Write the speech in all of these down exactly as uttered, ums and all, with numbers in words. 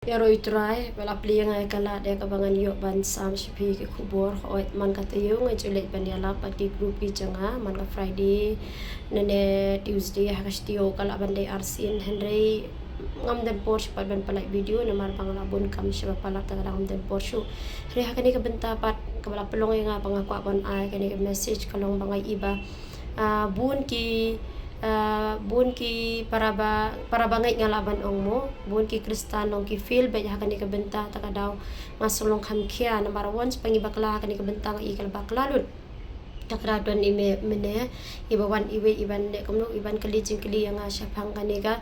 Ïaroh ïa u Trai, ba la plie ïa nga ïa ka lad ïa kaba ngan ïoh ban sam sha phi ki khubor. Hooid, man ka taïew nga ju leit ban ïalap bad ki group ki jong nga, man ka Friday ne ne Tuesday ha ka studio ka lah ban dei arsien, hynrei ngam don por shuh pat ban pynlait video namar ba nga la bun kam sha ba palat, te ka dang ngam don por shuh. Hynrei ha kane ka bynta pat kaba la pynlong ïa nga ba nga kwah ban ai kane ka message ka long ba nga i ba, ah, bun ki, ah, bun ki para ba, para bangeit nga lah ban ong mo, bun ki Khristan long ki fail beit ha kane ka bynta, te ka daw nga sngewlong kham khia namar once ba ngi bakla ha kane ka bynta nga i ka la bakla lut. Te ka daw don i me, mynne i ba wan iwei i ban leh kumno, i ban kylli jingkylli ïa nga shaphang kane ka,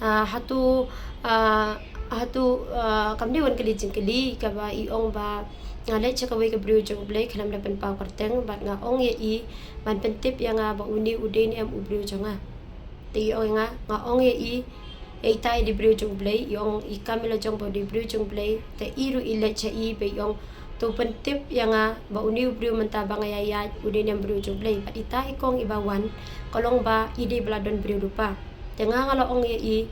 ah, hato, ah, hato, ah, kam dei wan kylli jingkylli, kaba i ong ba nga leit sha kawei ka briew jong U Blei, khlem da pynpaw kyrteng, bad nga ong ïa i ban pyntip ïa nga ba une u dei ne em u briew jong nga. Te i ong ïa nga, nga ong ïa i, ïa ita i dei briew jong U Blei, i ong i kam i la jong ba u dei briew jong U Blei, te i ruh i leit sha i ba i ong, to pyntip ïa nga ba une u briew mynta ba nga ïaid ïa u dei ne em briew jong U Blei. Bad ita i kong i ba wan, ka long ba i dei ba la don briew lypa. Te nga nga la ong ïa i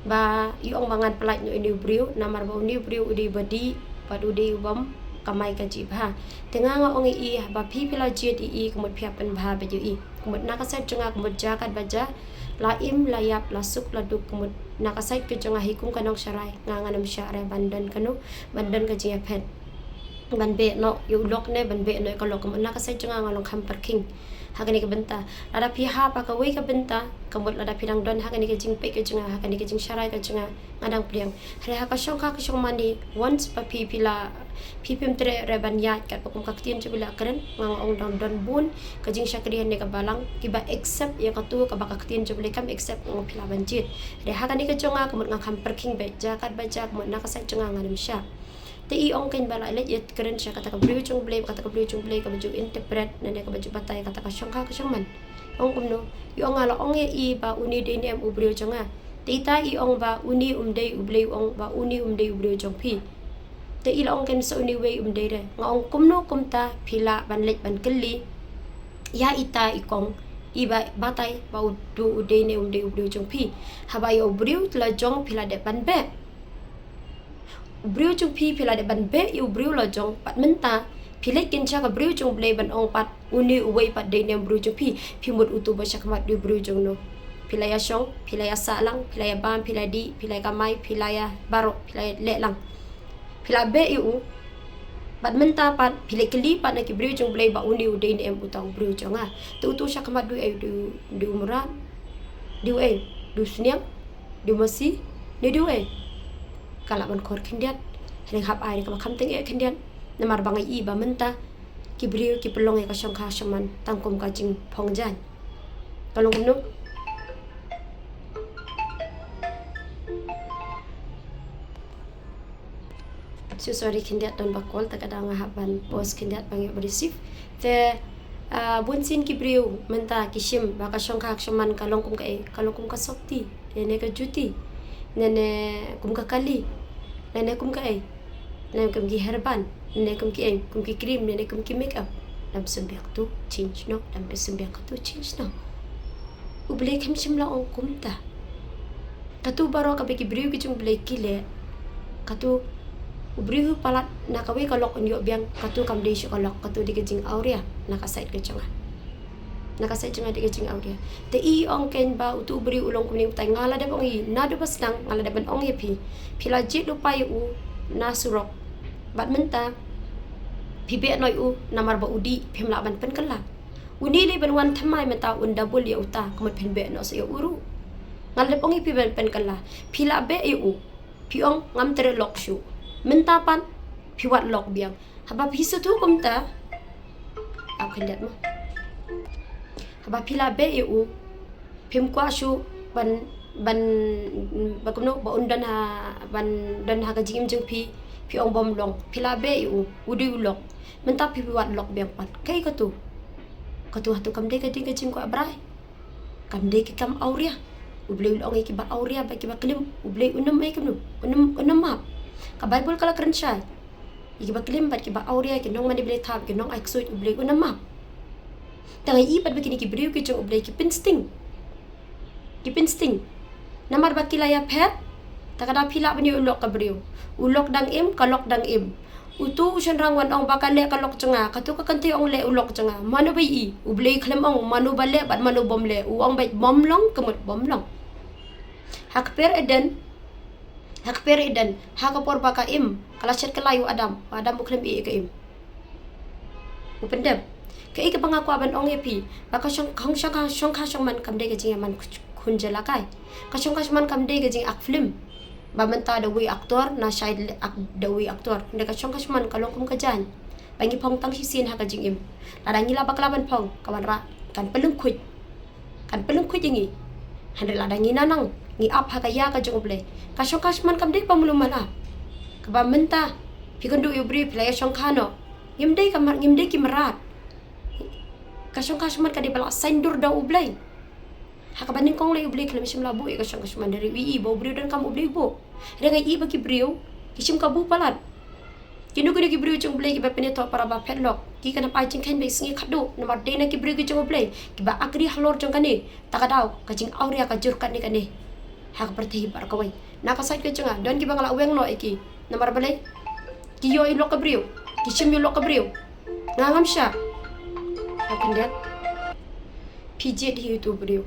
ba i ong ba ngan pynlait noh ïa une u briew namar ba une u briew u dei ba dih bad u dei u bym kamai kajih bha. Te nga nga ong ïa i, haba phi phi la jied ïa i, ka mut phi hap pynbha beit ïa i. Ka mut na ka side jong nga, ka mut jaka ba jaka, la im la ïap, la suk la duk, ka mut na ka side ka jong nga hi kum ka nongsharai, nga ngan ym shah re ban don kano, ban don ka jingïaphet, ban beh noh ïa u lok ne ban beh noh ïa ka lok, ka mut na ka side jong nga nga long kham pyrkhing ha kane ka bynta. Lada phi hap ha kawei ka bynta, ka mut lada phi dang don ha kane ka jingpeit ka jong nga, ha kane ka jingsharai ka jong nga, nga dang pdiang. Hynrei ha ka shongkha ka shongman hi, once ba phi phi la, phi phim treh re ban ïaid katba kum ka ktien jong U Blei la kren, nga nga ong dang don bun ka jingshakri ha kane ka balang kiba accept ïa kato kaba ka ktien jong U Blei kam accept, nga ong phi lah ban jied. Hynrei ha kane ka jong nga, ka mut nga kham pyrkhing beit, jaka ba jaka, ka mut na ka side jong nga ngan ym shah. Te i ong kein ba la leit ïa kren sha kata ka briew jong U Blei, kata ka briew jong U Blei kaba ju interpret ne ne kaba ju batai kata ka shongkha ka shongman. Ong kumno? I ong nga la ong ïa i ba une dei ne em u briew jong nga. Te ita i ong ba une um dei, U Blei u ong ba une um dei u briew jong phi. Te i la ong kein sa une wei um dei re. Nga ong kumno kumta phi lah ban leit ban kylli ïa ita i kong i ba batai ba u dei ne um dei u briew jong phi. Haba ïa u briew la jong phi la dep ban beh. U briew jong phi phi la dep ban beh ïa u briew la jong, bad mynta phi leit kein sha ka briew jong U Blei ban ong pat une uwei pat dei ne em briew jong phi. Phi mut uto ba sha khmat u dei u briew jong no? Phi la ïa shong, phi la ïa sah lang, phi la ïa bam, phi la ïa dih, phi la ïa kamai, phi la ïa baroh, phi la ïa leh lang. Phi la beh ïa u. Bad mynta pat phi leit kylli pat na ki briew jong U Blei ba une u dei ne em uta u briew jong nga. Te uto sha khmat u dei u, dei u mrad, dei u ei, dei u sniang, dei u masi, ne dei u ei? Ka lah ban khor khyndiat. Hynrei hap ai kaba kham tyngeh khyndiat. Namar ba nga i ba mynta ki briew ki pynlong ïa ka shongkha shongman tang kum ka jingphong jaiñ. Ka long kumno? So sorry khyndiat, don ba call, te ka daw nga hap ban pause khyndiat ba ngi ïoh ba receive. Te, ah, bun sien ki briew mynta ki shim ba ka shongkha ka shongman ka long kum ka ei, ka long kum ka sopti, ne ne ka juti, ne ne kum ka kali, ne ne kum ka ei, ne kum ki hairband, ne ne kum ki ei, kum ki cream, ne ne kum ki makeup. Dang symbiang kato, change noh, dang symbiang kato, change noh. U Blei kam shym la ong kumta. Kato baroh kaba ki briew ki jong U Blei ki leh, kato u briew u palat na kawei ka lok un ïoh biang, kato kam dei shuh ka lok, kato dei ka jingawria na ka side ka jong nga. Na ka side jong nga dei ka jingawria. Te i ong kein ba uto u briew u long kumne, utai nga la dep ong i, naduh ba sdang nga la dep ban ong ïa phi. Phi la jied lypa ïa u na surok. Bad mynta phi beh noh ïa u namar ba u dih, phim lah ban pynkylla. Une lei ban wan thymmai mynta un double ïa uta, ka mut phin beh noh sa ïa u ruh. Nga la dep ong ïa phi ban pynkylla. Phi la beh ïa u. Phi ong ngam treh lok shuh. Mynta pat phi wad lok biang. Haba phi sngewthuh kumta, ap khyndiat mo. Haba phi la beh ïa u, phim kwah shuh ban, ban, ba kumno, ba un don ha, ban don ha ka jingim jong phi. Phi ong bym long. Phi la beh ïa u, u dei u lok. Mynta phi wad lok biang pat. Kaei kato? Kato hato kam dei ka dei ka jingkwah brai? Kam dei ka kam awria? U Blei u la ong ïa kiba awria bad kiba klim, U Blei un ym ei kumno? Un ym, un ym map. Ka Baibl ka la kren shai ïa kiba klim bad kiba awria, ki nongmane Blei thap, ki nongai ksuid, U Blei un ym map. Tang ïa i pat ba kine ki briew ki jong U Blei ki pynsting. Ki pynsting. Namar ba ki la ïapher, Ta ka da phi lah ban ïoh u lok ka briew. U lok dang im, ka lok dang im. Utu u shynrang wan ong ba ka leh ka lok jong nga, katu ka kynthei ong leh u lok jong nga. Mano ba ïohi? U Blei khlem ong mano ba leh bad mano bym leh. U ong ba bym long, ka mut bym long. Ha kper Eden, ha kper Eden, ha ka por ba ka im, ka la shet ka lai u Adam, u Adam u khlem ïohi ka im. U pyndep. Kaei kaba nga kwah ban ong ïa phi, ba ka shong, ka shong, ka shongkha shongman kam dei ka jingïaman khun jong la kai. Ka shongkha shongman kam dei ka jingak film. Ba mynta da uwei actor, na shai da uwei actor. Hynrei ka shongkha shongman ka long kum ka jaiñ. Ba ngi phong tang shisien ha ka jingim. Lada ngi lah bakla ban phong, ka wanrah kan pynlyngkhuit. Kan pynlyngkhuit ïa ngi. Hynrei lada ngi nanang, ngi ap ha ka ïa ka jong U Blei. Ka shongkha shongman kam dei ba mluh man ap. Kaba mynta phi kynduh ïa u briew, phi la ïa shongkha noh. Ngim dei ka mar, ngim dei ki mrad. Ka shongkha shongman ka dei ba la saiñdur da U Blei. Ha kaba nyngkong lei U Blei khlem shym la buh ïa ka shongkha shongman, hynrei u ïohi ba u briew donkam U Blei u buh. Hynrei nga ïohi ba ki briew ki shim kabu palat. Kino kino ki briew jong U Blei kiba pynïathoh para ba phet lok, ki kan hap ai jingkheiñ ba i sngi khatduh, namar dei na ki briew ki jong U Blei kiba akri halor jong kane. Ta ka daw ka jingawria ka jur katne katne ha ka pyrthei baroh kawei. Na ka sait ka jong nga don kiba nga la weng noh ïa ki. Namar balei? Ki ïoh ïa u lok ka briew, ki shim ïa u lok ka briew. Nga ngam shah. Ka khyndiat. Phi jied hi utu u briew.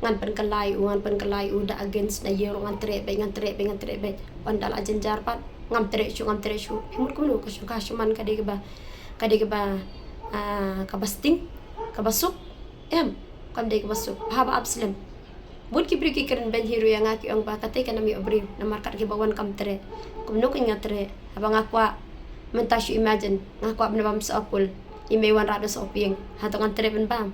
Ngan pynkylla ïa u, ngan pynkylla ïa u, da against na ïing ruh ngan treh beit, ngan treh beit, ngan treh beit. Ynda la jynjar pat ngam treh shuh, ngam treh shuh. Phi mut kumno? Ka shongkha shongman ka dei kaba, ka dei kaba, ah, kaba sting, kaba suk. Em, kam dei kaba suk. Haba ap slem. Bun ki briew ki kren beiñ hi ruh ïa nga, ki ong ba katei ka nam ïoh briew, namar kat kiba wan kam treh. Kumno kein nga treh? Haba nga kwah mynta shu imagine, nga kwah ban bam sohkul. I mei wanrah da sohpieng. Hato ngan treh ban bam?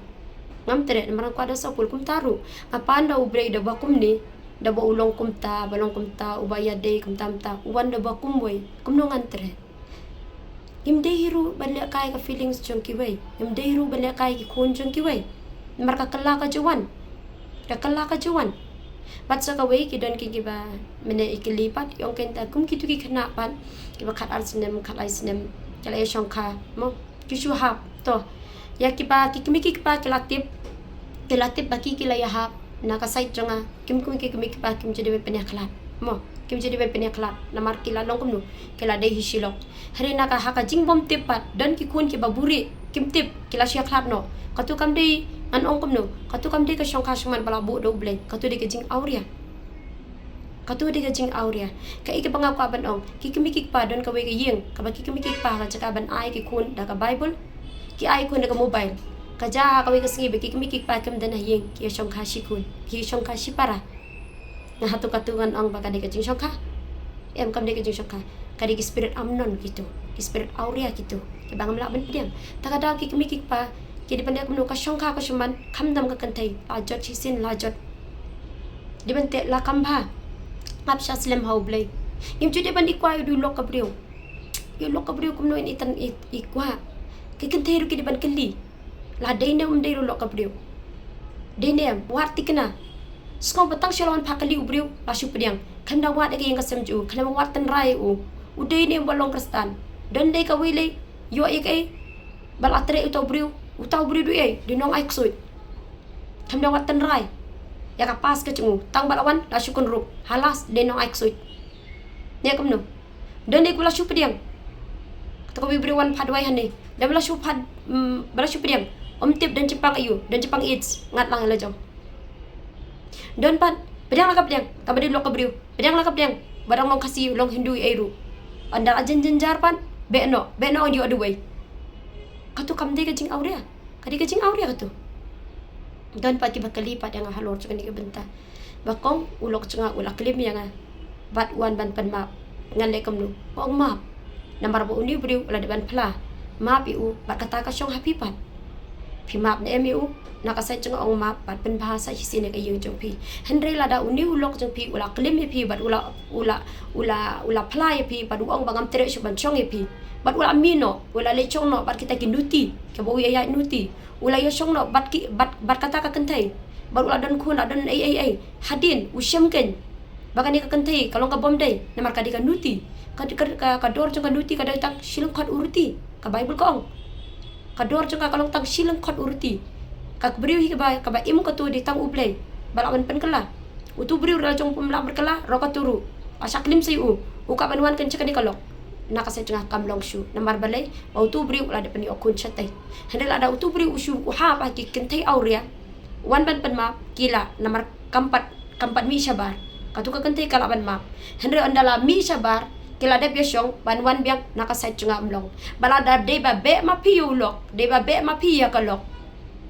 Ngam treh namar nga kwah da sohkul. Kumta ruh nga pan da u briew da ba kumne, da ba u long kumta, ba long kumta, uba ïadei kumta kumta, u wan da ba kumwei. Kumno ngan treh? Ngim dei hi ruh ban lehkai ka feelings jong kiwei. Ngim dei hi ruh ban lehkai ki khun jong kiwei. Namar ka kylla ka ju wan. Ka kylla ka ju wan. Bad sa kawei ki don ki kiba mynne i kylli pat, i ong kein ta kum kitu ki khynnah pat kiba khat ar snem, khat lai snem, ki la ïa shongkha mo, ki shu hap. To, ïa kiba ki kmie ki kpa ki la tip, ki la tip ba ki ki la ïa hap. Na ka sait jong nga, kim kum ki kmie ki kpa kim ju dei ban pynïakhlad mo, kim ju dei ban pynïakhlad. Namar ki la long kumno? Ki la dei hi shi lok. Hynrei na ka, ha ka jingbym tip pat don ki khun kiba buhrieh, kim tip, ki la shu ïakhlad noh. Katu kam dei, ngan ong kumno, katu kam dei ka shongkha shongman ba la buh da U Blei. Katu dei ka jingawria. Katu dei ka jingawria. Kaei kaba nga kwah ban ong, ki kmie ki kpa, don kawei ka ïing kaba ki kmie ki kpa ha ka jaka ban ai ki khun da ka Bible, ki ai khun da ka mobile. Ka jia ha kawei ka sngi ba ki kmie ki kpa kim don ha ïing, ki ïa shongkha shi khun, ki ïa shongkha shi para. Nga hato katu ngan ong ba ka dei ka jingshongkha? Em, kam dei ka jingshongkha. Ka dei ki spirit Amnon kitu, ki spirit awria kitu, kiba ngam lah ban pdiang. Ta ka daw ki kmie ki kpa ki dei ban leh kumno? Ka shongkha ka shongman khamtam ka kynthei, la jot shisien la jot. Dei ban teh la kham bha. Ap shah slem ha U Blei. Ngim ju dei ban i kwah ïa u lok ka briew. Ïa u lok ka briew kumno in i tan i, i kwah. Ki kynthei ruh ki dei ban kylli. La dei ne em dei ruh u lok ka briew? Dei ne em, wat thikna. Sngewbha tang shu la wan phah kylli u briew, la shu pdiang. Khlem da wad ïa ka ïing ka sem jong u, khlem da wad tynrai ïa u. U dei ne em ba long Khristan? Don dei kawei lei ïoh ïa kaei ba la treh uta u briew? Uta u briew dei ei, dei nong ai ksuid. Khlem da wad tynrai ïa ka past ka jong u, tang ba la wan la shu kynrup. Halas, dei nong ai ksuid. Ne kumno? Don dei ba la shu pdiang. Kata kawei briew wan phah duwai hangne, da ba la shu phah, mm, ba la shu pdiang. Ym tip don jingpang aïu, don jingpang AIDS, ngat lang la jong. Don pat, pdiang la ka pdiang, tang ba dei lok ka briew. Pdiang la ka pdiang, ba dang long Khasi, long Hindu ei ruh. Ynda la jyn jynjar pat, beh noh, beh noh ïoh duwai. Katu kam dei ka jingawria? Ka dei ka jingawria katu. Don pat kiba kylli pat ïa nga halor jong kane ka bynta. Ba kong, u lok jong nga u la klim ïa nga bad u wan ban pynmap. Ngan leh kumno? Ong map. Namar ba une u briew u la dep ban phla map ïa u bad kata ka shong ha phi pat. Phi map ne em ïa u? Na ka sait jong nga ong map bad pynbha sa shisien ïa ka ïing jong phi. Hynrei lada une u lok jong phi u la klim ïa phi bad u la, u la, u la, u la phla ïa phi bad u ong ba ngam treh shuh ban shong ïa phi, bad u la mih noh, u la leit shong noh bad kita ki nuti, kiba u ïa ïaid nuti. U la ïa shong noh bad ki, bad, bad kata ka kynthei. Bad u la don khun, la don ei ei ei. Hadien u shem kein ba kane ka kynthei ka long ka bym dei, namar ka dei ka nuti. Ka, ka, ka, ka dor jong ka nuti ka dei tang shi lyngkhot u ruti. Ka Baibl ka ong, ka dor jong ka ka long tang shi lyngkhot u ruti. Ka briew hi kaba, kaba im katu dei tang U Blei ba lah ban pynkylla. Utu u briew ruh la jong pum lah markala, ruh katu ruh. Ba shaklim sa ïa u, u kwah ban wan kane sha kane ka lok. Na ka side jong nga kam long shuh. Namar balei, ba utu u briew u la dep pynïoh khun shatei. Hynrei lada utu u briew u shu, u hap ha ki kynthei awria, wan ban pynmap, ki lah, namar kam pat, kam pat mih shabar. Katu ka kynthei ka lah ban map. Hynrei ynda la mih shabar, ki la dep ïashong ban wan biang, na ka side jong nga ym long. Ba lada dei ba beh ma phi ïa u lok, dei ba beh ma phi ïa ka lok,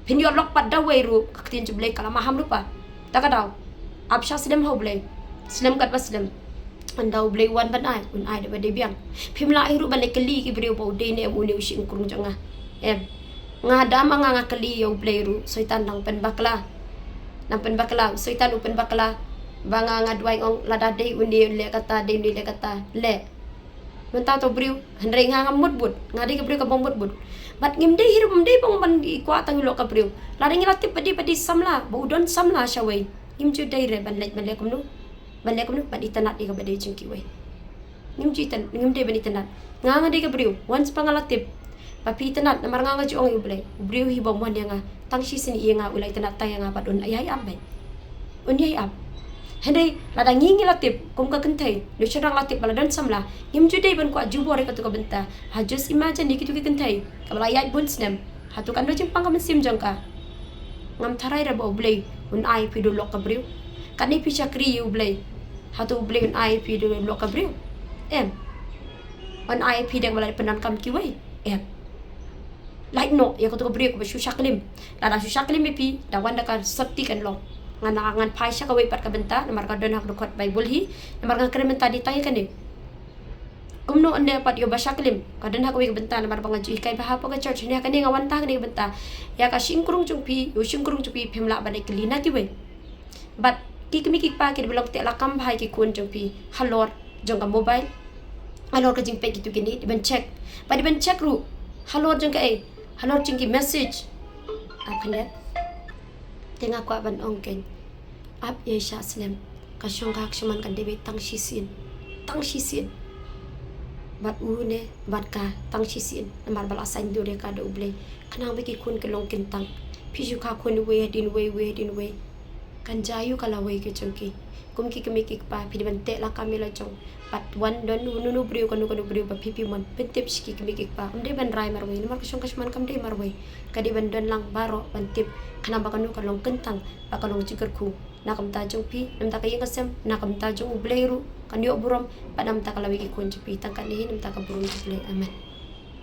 phin ïoh lok pat da uwei ruh, ka ktien jong U Blei ka la maham lypa. Ta ka daw, ap shah slem ha U Blei. Slem katba slem. Ynda U Blei u wan ban ai, un ai da ba dei biang. Phim lah hi ruh ban leh kylli ki briew ba u dei ne em une u shynkrung jong nga. Em. Nga da ma nga, nga kylli ïa U Blei ruh, Soitan dang pynbakla. Dang pynbakla, Soitan u pynbakla. Ba nga, nga duwai, ong, lada dei une un leh kata, dei une un leh kata. Leh. Mynta uto u briew, hynrei nga ngam mutbud, nga dei ka briew kaba mutbud. Bad ngim dei hi ruh, ym dei ba ong ban ïa kwah tang ïa u lok ka briew. Lada ngi la tip ba dei, ba dei samla, ba u don samla shawei, ngim ju dei re ban leit ban leh kumno. Ban leh kumno, ban itynnad ïa kaba dei jong kiwei. Ngim ju ityn-, ngim dei ban itynnad. Nga, nga dei ka briew, once ba nga la tip ba phi itynnad, namar nga, nga ju ong ïa U Blei, u briew hi bym wan ïa nga, tang shisien ïa nga u la itynnad tang ïa nga bad un ïai ap beit. Un ïai ap. Hynrei lada ngi, ngi la tip, kum ka kynthei, ngi shynrang la tip ba la don samla, ngim ju dei ban kwah jubor ïa katu ka bynta. Ha, just imagine ïa kitu ki kynthei, kaba la ïaid bun snem. Hato kan don jingpang ka mynsiem jong ka? Ngam tharai re ba U Blei un ai phi da u lok ka briew. Kane phi shakri ïa U Blei. Hato U Blei un ai phi da u lok ka briew? Em. Un ai phi da kaba la pyndonkam kiwei? Em. Lait noh ïa katu ka briew kaba shu shaklim. Lada shu shaklim ïa phi, da wan da ka sotti kan long. Ngan, ngan phai sha kawei pat ka bynta, namar ka don ha ka dkhot Baibl hi, namar nga kren mynta dei tang ïa kane. Kumno ynda pat ïa uba shaklim, ka don ha kawei ka bynta, namar ba nga ju hikai bha hapoh ka church, hynrei ha kane nga wan tang ha kane ka bynta. Ïa ka shynkrung jong phi, ïa u shynkrung jong phi, phim lah ban leh kylli na kiwei. Bad ki kmie ki kpa ki dei ban long teh lakam bha ïa ki khun jong phi halor jong ka mobile, halor ka jingpeit kito kine, dei ban check. Bad dei ban check ruh halor jong kaei, halor jong ki message. Ap khyndiat. Te nga kwah ban ong kein, ap ïai shah slem. Ka shong ka kshman kan dei beit tang shisien, tang shisien. Bad u ne bad ka tang shisien, namar ba la saiñdur ïa ka da U Blei. Khnang ba ki khun ki long kyntang. Phi shu kha khun uwei hadien uwei, uwei hadien uwei, kan jia aïu ka lawei ka jong ki? Kum ki kmie ki kpa, phi dei ban teh lakam ïa la jong. Bad wan don uno uno u briew, kano kano u briew ba phi, phi mon, pyntip sha ki kmie ki kpa. Ym dei ban rai marwei, namar ka shong ka kshman kam dei marwei. Ka dei ban don lang baroh ban tip, khnang ba kano ka long kyntang, ba ka long jingkyrkhu na ka bynta jong phi, na ka bynta ka ïing ka sem, na ka bynta jong U Blei ruh, kan ïoh burom, bad na ka bynta ka lawei ki khun jong phi. Tang katne hi, na ka bynta ka burom jong U Blei. Amen.